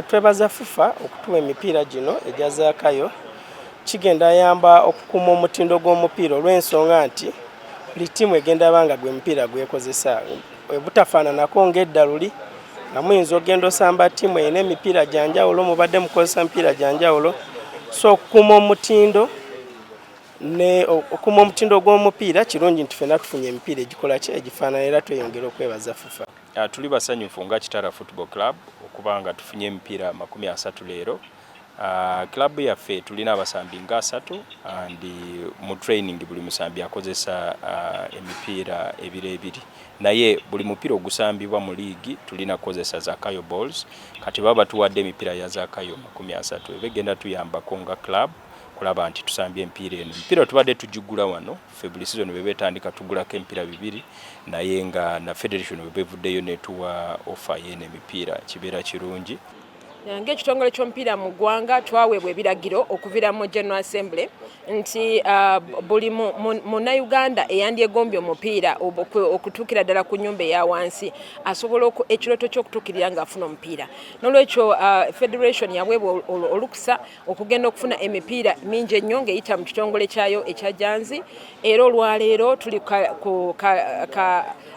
Twebaza FUFA okutuwa emipiira gino egya Zakayo. Kigenda yamba okukuuma omutindo gw'omupiira, olw'ensonga nti buli ttiimu egenda banga gwe mupiira gwekozesa, butafaananako ng'edda luli nga muyinza ogenda osamba ttiimu erina emipiira gya njawulo, mubadde mukozesa mipiira gya njawulo. So okukuuma omutindo ne okukuuma omutindo gw'omupiira, kirungi nti ffenna tufunye emipiira egikola ki, egifaanana, era tweyongera okwebaza FUFA. Tuli basanyufu nga Kitara Football Club okuba nga tufunye emipiira 30 leero. Club yaffe tulina abasambi nga 30, and mu training buli musambi akozesa emipiira ebiri ebiri, naye buli mupiira ogusambibwa mu liigi tulina kukozesa Zakayo balls. Kati baba batuwadde emipiira ya Zakayo 30, eba egenda tuyambako nga club kulaba nti tusambye emipiira eno. Emipiira tubadde tugigula wano ffe, buli season bweba etandika tugulako emipiira bibiri, naye nga na federation bweba evuddeyo netuwa offer yeeno emipiira, kibeera kirungi. Ng'ekitongole ky'omupiira mu ggwanga, twaweebwa ebiragiro okuviira mu General Assembly nti buli munnayuganda eyandyegombye omupiira, okutuukira ddala ku nnyumba eya wansi, asobola ekirooto ky'okutuukirira ng'afuna omupiira. N'olwekyo federation yaweebwa olukusa okugenda okufuna emipiira mingi ennyo ng'eyita mu kitongole kyayo ekya Janzi. Era olwaleero tuli ku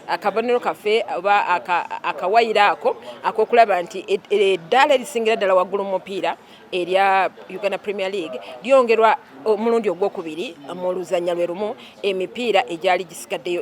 akabonero kaffe oba akawayiro ako ak'okulaba nti eddaala erisingira ddala waggulu mu mupiira erya Uganda Premier League lyongerwa omulundi ogwokubiri mu luzannya lwe lumu emipiira egyali gisigaddeyo.